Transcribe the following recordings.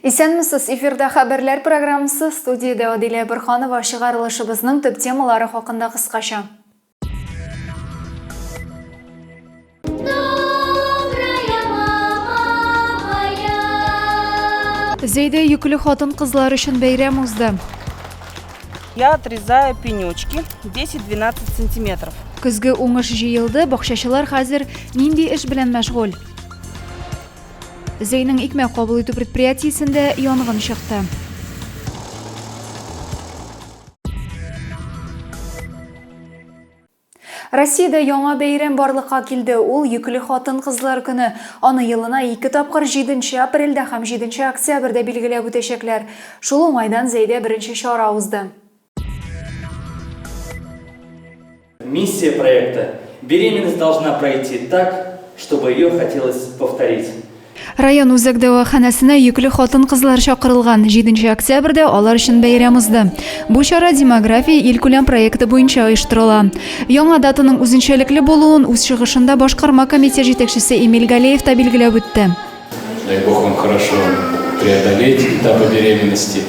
Исәнмесез, эфирда хәбәрләр программасы, студиядә Адилә Борһанова. Чыгарылышыбызның төп темалары хакында кыскача. Зәйдә йөкле хатын-кызлар өчен бәйрәм узды. Я отрезаю пенечки 10-12 сантиметров. Көзге уңыш җыелды, бакчачылар хәзер нинди эш белән мәшгуль? Зәйнең икмәк кабул итү предприятиесендә янгын чыкты. Россиядә яңа бәйрәм барлыкка килде. Ул йөкле хатын-кызлар көне. Аны елына ике тапкыр 7 апрельдә һәм 7 октябрьдә билгеләп үтәчәкләр. Шул уңайдан Зәйдә беренче чара узды. Миссия проекта «Беременность должна пройти так, чтобы ее хотелось повторить». Район үзәк дәваханәсенә йөкле хатын-кызлар чакырылган. 7 октябрьдә алар өчен бәйрәм узды. Бу чара Демография илкүләм проекты буенча оештырыла. Яңа датаның үзенчәлекле булуын үз чыгышында башкарма комитет җитәкчесе Эмиль Галеев та билгеләп үтте. Дай Бог вам хорошо преодолеть этапы беременности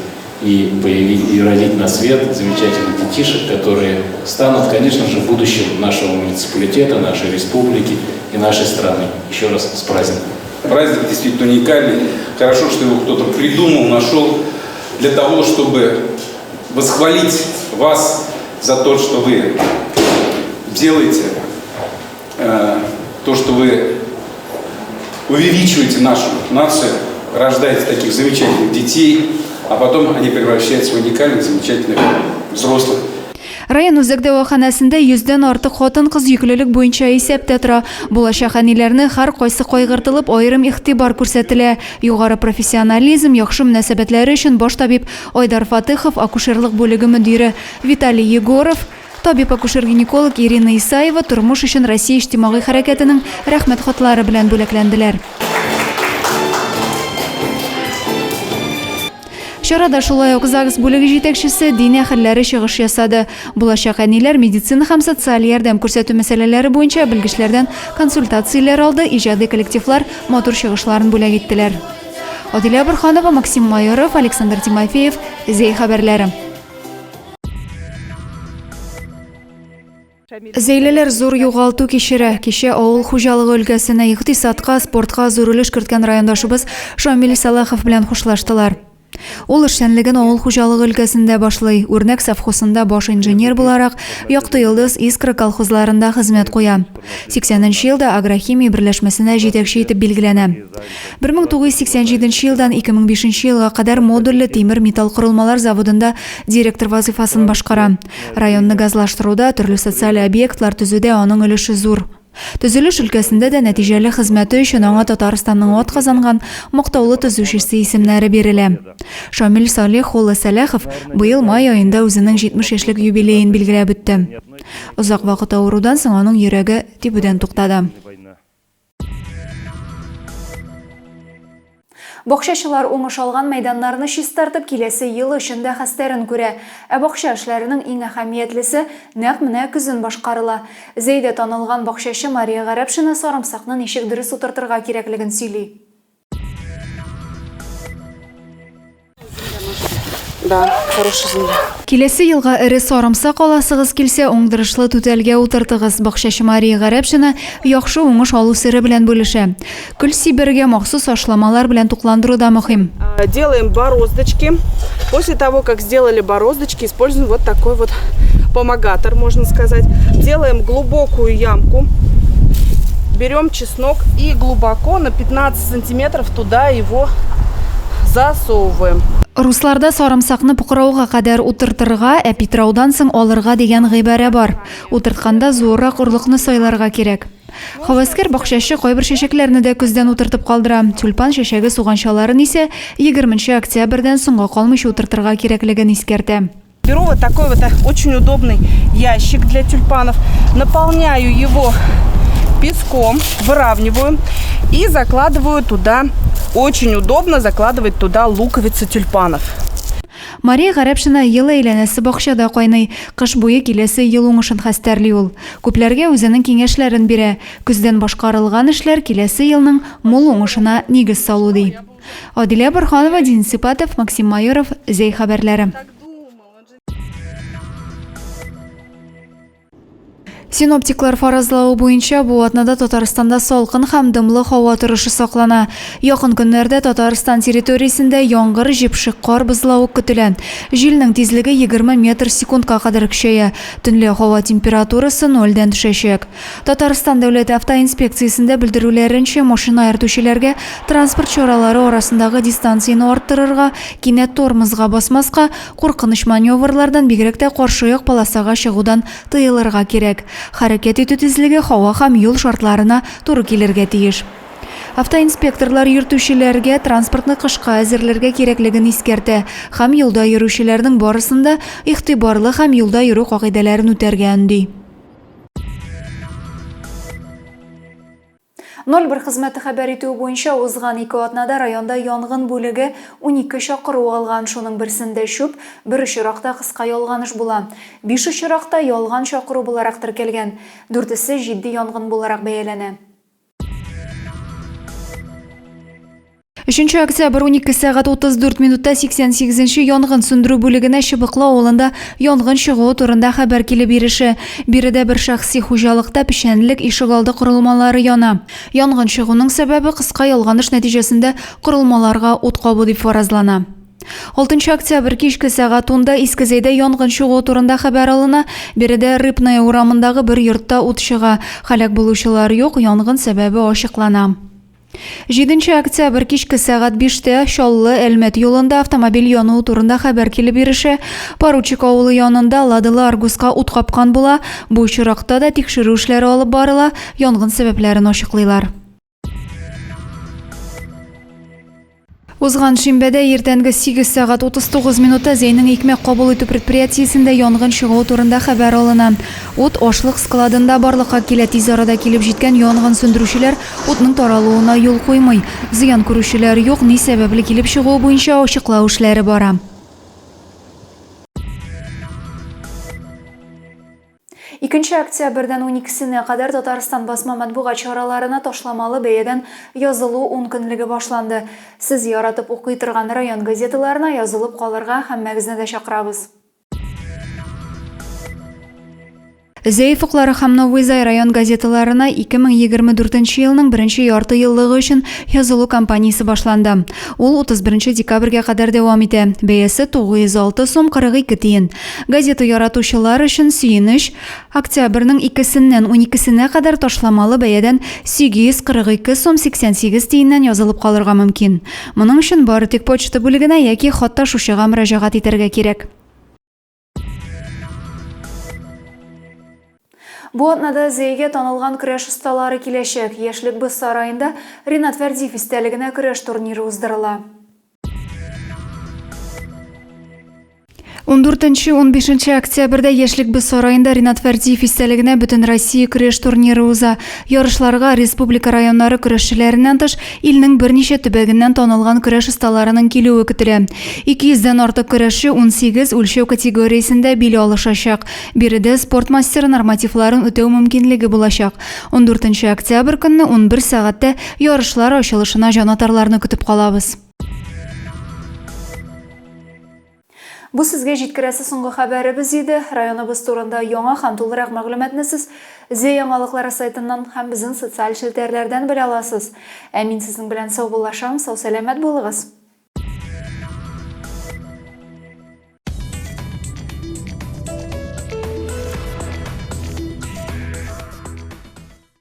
и появить, и родить на свет замечательных детишек, которые станут, конечно же, будущим нашего муниципалитета, нашей республики и нашей страны. Еще раз с праздником! Праздник действительно уникальный. Хорошо, что его кто-то придумал, нашел для того, чтобы восхвалить вас за то, что вы делаете, э, то, что вы увеличиваете нашу нацию, рождаете таких замечательных детей, а потом они превращаются в уникальных, замечательных взрослых. Район үзәк дәваханәсендә йөздән артык хатын-кыз йөклелек буенча исәптә тора. Булачак әниләрне һәркайсы кайгыртылып, аерым игътибар күрсәтелә. Югары профессионализм, яхшы мөнәсәбәтләре өчен баш табиб Айдар Фатыхов, акушерлык бүлеге мөдире Виталий Егоров, Табиб-акушер-гинеколог Ирина Исаева Тормыш өчен Россия иҗтимагый хәрәкәтенең Рәхмәт хатлары белән бүләкләнделәр. Чарада шулай ук ЗАГС бүлеге җитәкчесе, дин әһелләре чыгыш ясады. Булачак әниләр медицина һәм социаль ярдәм күрсәтү мәсьәләләре буенча белгечләрдән консультацияләр алды, иҗади коллективлар матур чыгышларын бүләк иттеләр. Адилә Борһанова, Максим Майоров, Александр Тимофеев, Зәй хәбәрләре. Зәйлеләр зур югалту кичерә. Кичә авыл хуҗалыгы өлкәсенә, икътисадка, спортка зур өлеш керткән райондашыбыз Шамил Сәлахов белән хушлаштылар. Ул эшчәнлеген авыл хуҗалыгы өлкәсендә башлый. Үрнәк совхозында баш инженер буларак, Якты йолдыз, Искра колхозларында хезмәт куя. 80 нче елда Агрохимия берләшмәсенә җитәкче итеп билгеләнә. 1987 елдан 2005 елга кадәр модульле тимер-металл корылмалар заводында директор вазыйфасын башкара. Районны газлаштыруда, төрле социаль объектлар төзүдә аның өлеше зур. Төзелеш өлкәсендә дә нәтиҗәле хезмәте өчен аңа Татарстанның атказанган мактаулы төзүчесе исемнәре бирелә. Шамил Салих улы Сәләхов быел май аенда үзенең 70 яшьлек юбилеен билгеләп үтте. Озак вакыт авырудан соң аның йөрәге тибүдән туктады. Бакчачылар уңыш алган мәйданнарны чистартып, киләсе ел өчен дә хәстәрен күрә. Ә бакча эшләренең иң әһәмиятлесе нәкъ менә көзен башкарыла. Зәйдә танылган бакчачы Мария Гарәпшина сарымсакны ничек дөрес утыртырга кирәклеген сөйли. Да, хорошая земля. Киләсе елга эре сарымсак аласыгыз килсә, уңдырышлы түтәлгә утыртыгыз. Бакчачы Мария Гарәпшина яхшы уңыш алу сере белән бүлешә. Көл сибәргә махсус ашламалар белән тукландыру да мөһим. Делаем бороздочки. После того, как сделали бороздочки, используем вот такой вот помогатор, можно сказать. Делаем глубокую ямку. Берем чеснок и глубоко на 15 сантиметров туда его засовываем. Русларда сарымсакны Пукрауга кадәр утыртырга, ә Питраудан соң алырга дигән гыйбарә бар. Утыртканда зуррак орлыкны сайларга кирәк. Һәвәскәр бакчачы кайбер чәчәкләрне дә көздән утыртып калдыра. Тюльпан чәчәге суганчаларын исә егерменче октябрьдән соңга калмыйча утыртырга кирәклеген искәртә. Беру вот такой вот очень удобный ящик для тюльпанов, наполняю его песком, выравниваю и закладываю туда, очень удобно закладывать туда луковицы тюльпанов. Мария Гарәпшина ел әйләнәсе бакчада кайный. Кыш буе киләсе ел уңышын хәстәрли ул. Күпләргә үзенең киңәшләрен бирә. Көздән башкарылган эшләр киләсе елның мул уңышына нигез салу, ди. Адилә Борһанова, Денис Сипатов, Максим Майоров, Зәй хәбәрләре. Синоптиклар фаразлавы буенча, бу атнада Татарстанда салкын һәм дымлы һава торышы саклана. Якын көннәрдә Татарстан территориясендә яңгыр, җепшек кар, бозлавык көтелә. Җилнең тизлеге 20 метр секундка кадәр көчәя. Төнлә һава температурасы нольдән төшәчәк. Татарстан дәүләт автоинспекциясендә белдерүләренчә, машина йөртүчеләргә транспорт чаралары арасындагы дистанцияне арттырырга, кинәт тормозга басмаска, куркыныч маневрлардан, бигрәк тә каршы як полосага чыгудан тыелырга кирәк. Хәрәкәт итү тизлеге һава һәм юл шартларына туры килергә тиеш. Автоинспекторлар йөртүчеләргә транспортны кышка әзерләргә кирәклеген искәртә һәм юлда йөрүчеләрнең барысын да игътибарлы һәм юлда йөрү кагыйдәләрен үтәргә өнди. 01 хезмәте хәбәр итүе буенча, узган ике атнада районда янгын бүлеге 12 чакыру алган, шуның берсендә чүп, бер очракта кыска ялганыш була. Биш очракта ялган чакыру буларак теркәлгән, дүртесе җитди янгын буларак бәяләнә. Өченче октябрь 12 сәгать 34 минутта 88 нче янгын сүндерү бүлегенә Чыбыклы авылында янгын чыгуы турында хәбәр килеп ирешә. Биредә бер шәхси хуҗалыкта печәнлек ишегалды корылмалары яна. Янгын чыгуның сәбәбе кыска ялганыш нәтиҗәсендә корылмаларга ут кабу дип фаразлана. Алтынчы октябрь кичке сәгать унда Иске Зәйдә янгын чыгуы турында хәбәр алына. Биредә Рыбная урамындагы бер йортта ут чыга. Һәлак булучылар юк, янгын сәбәбе ачыклана. Җиденче октябрь кичке сәгать биштә Чаллы, Әлмәт юлында автомобиль януы турында хәбәр килеп ирешә. Поручик авылы янында Лада Ларгуска ут капкан була. Бу очракта да тикшерү эшләре алып барыла, янгын сәбәпләрен ачыклыйлар. Узган шимбәдә иртәнге 8 сәгать 39 минутта Зәйнең икмәк кабул итү предприятиесендә янгын чыгуы турында хәбәр алына. Ут ашлык складында барлыкка килә. Тиз арада килеп җиткән янгын сүндерүчеләр утның таралуына юл куймый. Зыян күрүчеләр юк, ни сәбәпле килеп чыгуы буенча ачыклау эшләре бара. Икенче октябрьдән уникесенә кадәр Татарстан басма матбугат чараларына ташламалы бәядән язылу ункөнлеге башланды. Сез яратып укый торган район газеталарына язылып калырга һәммәгезне дә чакырабыз. Зәй офыклары һәм Новый Зай район газеталарына 2024 нче елның беренче ярты еллыгы өчен язылу кампаниясе башланды. Ул 31 декабрьгә кадәр дәвам итә. Бәясе 906 сум 42 тиен. Газета яратучылар өчен сөенеч, октябрьнең икесеннән уникесенә кадәр ташламалы бәядән 842 сум 88 тиеннән язылып калырга мөмкин. Моның өчен бары тик почта бүлегенә яки хат ташучыга мөрәҗәгать итәргә кирәк. Бу атнада Зәйгә танылган көрәш осталары киләчәк. Яшьлек боз сараенда Ринат Фәрдиев истәлегенә көрәш турниры уздырыла. Ундүртенче-унбишенче октябрьдә Яшьлек боз сараенда Ринат Фәрдиев истәлегенә Бөтенроссия көрәш турниры уза. Ярышларга республика районнары көрәшчеләреннән тыш, илнең берничә төбәгеннән танылган көрәш осталарының килүе көтелә. 200 дән артык көрәшче 18 үлчәү категориясендә бил алышачак. Биредә спорт мастеры нормативларын үтәү мөмкинлеге булачак. Ундүртенче октябрь көнне 11 сәгатьтә ярышлар ачылышына җанатарларны көтеп калабыз. Бу сезгә җиткерәсе соңгы хәбәребез иде. Районыбыз турында яңа һәм тулырак мәгълүматны сез Зәй яңалыклары сайтыннан һәм безнең социаль челтәрләрдән белә аласыз. Ә мин сезнең белән саубуллашам, сау-сәламәт булыгыз!